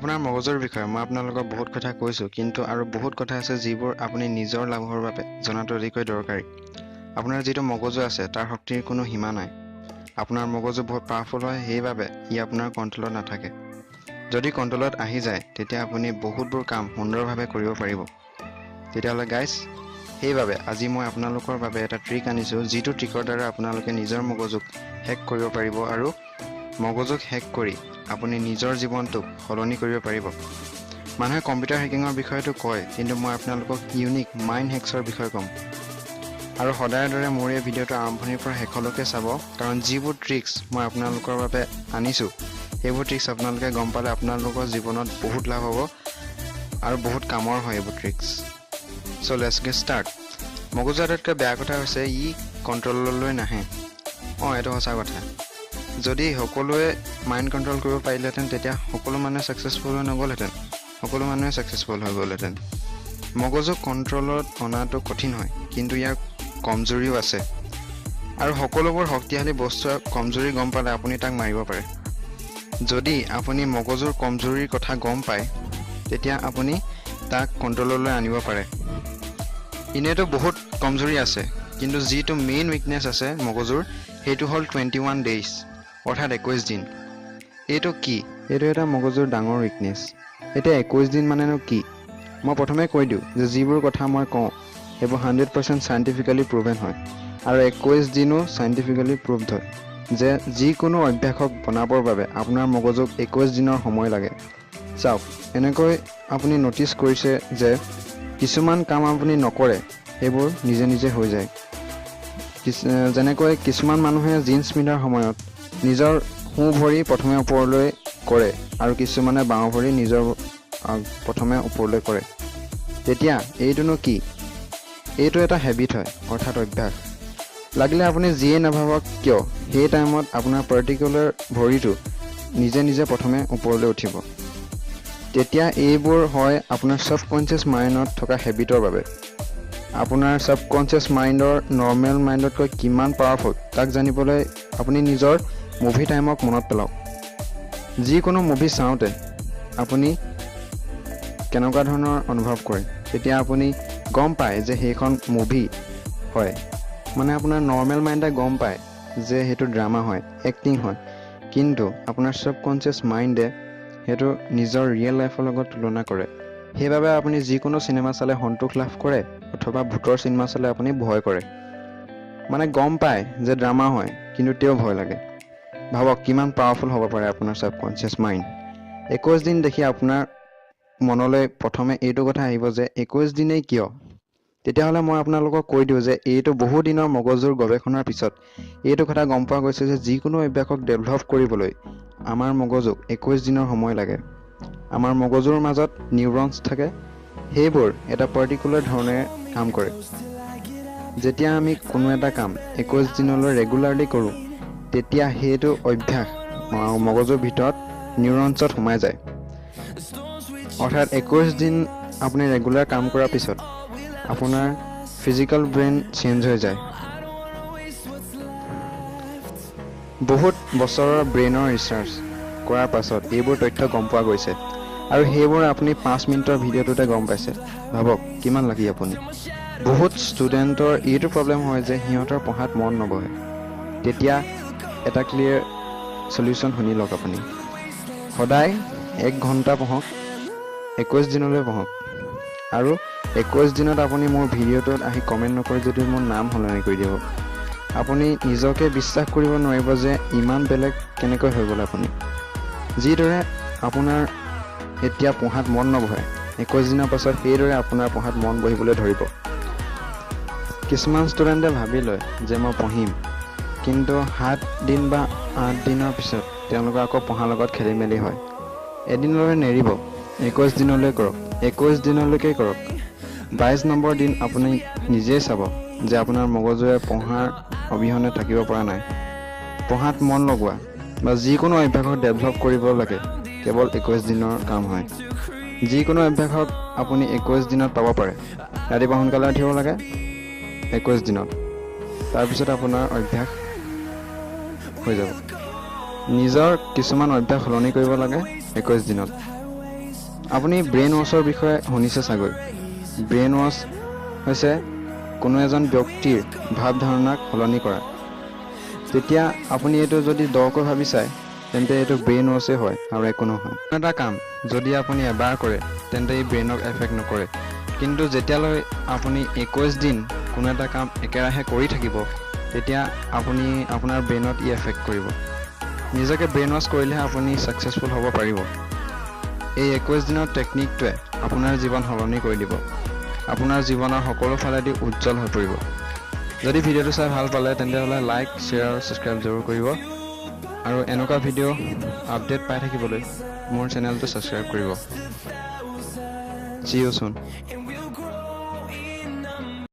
আপোনাৰ মগজুৰ বিষয়ে মই আপোনালোকক বহুত কথা কৈছোঁ, কিন্তু আৰু বহুত কথা আছে যিবোৰ আপুনি নিজৰ লাভৰ বাবে জনাটো অতিকৈ দৰকাৰী। আপোনাৰ যিটো মগজু আছে, তাৰ শক্তিৰ কোনো সীমা নাই। আপোনাৰ মগজু বহুত পাৱাৰফুল হয়। সেইবাবে ই আপোনাৰ কণ্ট্ৰলত নাথাকে। যদি কণ্ট্ৰলত আহি যায়, তেতিয়া আপুনি বহুতবোৰ কাম সুন্দৰভাৱে কৰিব পাৰিব। তেতিয়াহ'লে গাইজ, সেইবাবে আজি মই আপোনালোকৰ বাবে এটা ট্ৰিক আনিছোঁ, যিটো ট্ৰিকৰ দ্বাৰা আপোনালোকে নিজৰ মগজুক হেক কৰিব পাৰিব আৰু মগজুক হেক কৰি আপুনি নিজৰ জীৱনটোক সলনি কৰিব পাৰিব। মানুহে কম্পিউটাৰ হেকিঙৰ বিষয়েতো কয়, কিন্তু মই আপোনালোকক ইউনিক মাইণ্ড হেক্সৰ বিষয়ে ক'ম। আৰু সদায়ৰ দৰে মোৰ এই ভিডিঅ'টো আৰম্ভণিৰ পৰা শেষলৈকে চাব, কাৰণ যিবোৰ ট্ৰিক্স মই আপোনালোকৰ বাবে আনিছোঁ, সেইবোৰ ট্ৰিক্স আপোনালোকে গম পালে আপোনালোকৰ জীৱনত বহুত লাভ হ'ব আৰু বহুত কামৰ হয় এইবোৰ tricks. So let's get start. মগজুৰ আটাইতকৈ বেয়া কথা হৈছে ই কণ্ট্ৰললৈ নাহে। অঁ, এইটো সঁচা কথা। যদি সকলোৱে মাইণ্ড কণ্ট্ৰল কৰিব পাৰিলেহেঁতেন, তেতিয়া সকলো মানুহে ছাকচেছফুল হৈ নগ'লহেঁতেন, সকলো মানুহে ছাকচেছফুল হৈ গ'লহেঁতেন। মগজুক কণ্ট্ৰলত অনাটো কঠিন হয়, কিন্তু ইয়াৰ কমজোৰিও আছে আৰু সকলোবোৰ শক্তিশালী বস্তুৰ কমজোৰি গম পালে আপুনি তাক মাৰিব পাৰে। যদি আপুনি মগজুৰ কমজোৰিৰ কথা গম পায়, তেতিয়া আপুনি তাক কণ্ট্ৰললৈ আনিব পাৰে। এনেইতো বহুত কমজোৰি আছে, কিন্তু যিটো মেইন উইকনেছ আছে মগজুৰ, সেইটো হ'ল 21 ডেইজ, অৰ্থাৎ 21 দিন। এইটো কি? এইটো এটা মগজুৰ ডাঙৰ উইকনেছ। এতিয়া 21 দিন মানেনো কি? মই প্ৰথমে কৈ দিওঁ যে যিবোৰ কথা মই কওঁ, সেইবোৰ 100% চাইণ্টিফিকেলি প্ৰুভেন হয় আৰু 21 দিনো চাইণ্টিফিকেলি প্ৰুভড হয় যে যিকোনো অভ্যাসক বনাবৰ বাবে আপোনাৰ মগজুক 21 দিনৰ সময় লাগে। চাওক, এনেকৈ আপুনি ন'টিছ কৰিছে যে কিছুমান কাম আপুনি নকৰে, সেইবোৰ নিজে নিজে হৈ যায়। যেনেকৈ কিছুমান মানুহে জিন্স পিন্ধাৰ সময়ত নিজৰ সোঁ ভৰি প্ৰথমে ওপৰলৈ কৰে আৰু কিছুমানে বাওঁ ভৰি নিজৰ প্ৰথমে ওপৰলৈ কৰে। তেতিয়া এইটোনো কি? এইটো এটা হেবিট হয়, অৰ্থাৎ অভ্যাস। লাগিলে আপুনি যিয়েই নাভাবক কিয়, সেই টাইমত আপোনাৰ পাৰ্টিকুলাৰ ভৰিটো নিজে নিজে প্ৰথমে ওপৰলৈ উঠিব। তেতিয়া এইবোৰ হয় আপোনাৰ ছাবকনচিয়াছ মাইণ্ডত থকা হেবিটৰ বাবে। আপোনাৰ ছাবকনচিয়াছ মাইণ্ডৰ নৰ্মেল মাইণ্ডতকৈ কিমান পাৱাৰফুল, তাক জানিবলৈ আপুনি নিজৰ মুভি টাইমক মনত পেলাওক। যিকোনো মুভি চাওঁতে আপুনি কেনেকুৱা ধৰণৰ অনুভৱ কৰে, তেতিয়া আপুনি গম পায় যে সেইখন মুভি হয়। মানে আপোনাৰ নৰ্মেল মাইণ্ডে গম পায় যে সেইটো ড্ৰামা হয়, এক্টিং হয়, কিন্তু আপোনাৰ ছাবকনচিয়াছ মাইণ্ডে সেইটো নিজৰ ৰিয়েল লাইফৰ লগত তুলনা কৰে। সেইবাবে আপুনি যিকোনো চিনেমা চালে সন্তোষ লাভ কৰে অথবা ভূতৰ চিনেমা চালে আপুনি ভয় কৰে। মানে গম পায় যে ড্ৰামা হয়, কিন্তু তেও ভয় লাগে। ভাবক, কিমান পাৱাৰফুল হ'ব পাৰে আপোনাৰ ছাবকনচিয়াছ মাইণ্ড। 21 দিন দেখি আপোনাৰ মনলৈ প্ৰথমে এইটো কথা আহিব যে 21 দিনেই কিয়? তেতিয়াহ'লে মই আপোনালোকক কৈ দিওঁ যে এইটো বহু দিনৰ মগজুৰ গৱেষণাৰ পিছত এইটো কথা গম পোৱা গৈছে যে যিকোনো অভ্যাসক ডেভেলপ কৰিবলৈ আমাৰ মগজুক 21 দিনৰ সময় লাগে। আমাৰ মগজুৰ মাজত নিউৰনছ থাকে, সেইবোৰ এটা পাৰ্টিকুলাৰ ধৰণেৰে কাম কৰে। যেতিয়া আমি কোনো এটা কাম 21 দিনলৈ ৰেগুলাৰলি কৰোঁ, তেতিয়া সেইটো অভ্যাস মগজুৰ ভিতৰত নিউৰনছত সোমাই যায়। অৰ্থাৎ 21 দিন আপুনি ৰেগুলাৰ কাম কৰাৰ পিছত আপোনাৰ ফিজিকেল ব্ৰেইন চেঞ্জ হৈ যায়। বহুত বছৰৰ ব্ৰেইনৰ ৰিচাৰ্চ কৰাৰ পাছত এইবোৰ তথ্য গম পোৱা গৈছে আৰু সেইবোৰ আপুনি 5 মিনিটৰ ভিডিঅ'টোতে গম পাইছে। ভাবক, কিমান লাকি আপুনি। বহুত ষ্টুডেণ্টৰ এইটো প্ৰব্লেম হয় যে সিহঁতৰ পঢ়াত মন নবহে। তেতিয়া এটা ক্লিয়াৰ চলিউশ্যন শুনি লওক। আপুনি সদায় এক ঘণ্টা পঢ়ক, 21 দিনলৈ পঢ়ক আৰু 21 দিনত আপুনি মোৰ ভিডিঅ'টোত আহি কমেণ্ট নকৰি যদি মোৰ নাম সলনি কৰি দিব, আপুনি নিজকে বিশ্বাস কৰিব নোৱাৰিব যে ইমান বেলেগ কেনেকৈ হৈ গ'ল। আপুনি যিদৰে আপোনাৰ এতিয়া পঢ়াত মন নবহে, 21 দিনৰ পাছত সেইদৰে আপোনাৰ পঢ়াত মন বহিবলৈ ধৰিব। কিছুমান ষ্টুডেণ্টে ভাবি লয় যে মই পঢ়িম, কিন্তু 7 দিন বা 8 দিনৰ পিছত তেওঁলোকৰ আকৌ পঢ়াৰ লগত খেলি মেলি হয়। এদিনলৈ নেৰিব, 21 দিনলৈ কৰক, 21 দিনলৈকে কৰক। 22 নম্বৰ দিন আপুনি নিজেই চাব যে আপোনাৰ মগজুৱে পঢ়াৰ অবিহনে থাকিব পৰা নাই। পঢ়াত মন লগোৱা বা যিকোনো অভ্যাসক ডেভেলপ কৰিব লাগে কেৱল 21 দিনৰ কাম হয়। যিকোনো অভ্যাসক আপুনি 21 দিনত পাব পাৰে। ৰাতিপুৱা সোনকালে উঠিব লাগে 21 দিনত, তাৰপিছত আপোনাৰ অভ্যাস হৈ যাব। নিজৰ কিছুমান অভ্যাস সলনি কৰিব লাগে 21 দিনত। আপুনি ব্ৰেইন ৱাছৰ বিষয়ে শুনিছে চাগৈ। ব্ৰেইন ৱাছ হৈছে কোনো এজন ব্যক্তিৰ ভাৱ ধাৰণাক সলনি কৰা। তেতিয়া আপুনি এইটো যদি দকৈ ভাবি চায়, তেন্তে এইটো ব্ৰেইন ৱাছেই হয় আৰু একো নহয়। এটা কাম যদি আপুনি এবাৰ কৰে, তেন্তে ই ব্ৰেইনক এফেক্ট নকৰে। কিন্তু যেতিয়ালৈ আপুনি 21 দিন কোনো এটা কাম একেৰাহে কৰি থাকিব, তেতিয়া আপুনি আপোনাৰ ব্ৰেইনত ই এফেক্ট কৰিব। নিজকে ব্ৰেইন ৱাছ কৰিলেহে আপুনি ছাকচেছফুল হ'ব পাৰিব। এই 21 দিনৰ টেকনিকটোৱে আপোনাৰ জীৱন সলনি কৰি দিব। আপোনাৰ জীৱনৰ সকলো ফালেদি উজ্জ্বল হৈ পৰিব। যদি ভিডিঅ'টো চাই ভাল পালে, তেন্তে হ'লে লাইক, শ্বেয়াৰ আৰু ছাবস্ক্ৰাইব জৰুৰ কৰিব আৰু এনেকুৱা ভিডিঅ' আপডেট পাই থাকিবলৈ মোৰ চেনেলটো ছাবস্ক্ৰাইব কৰিব। See you soon.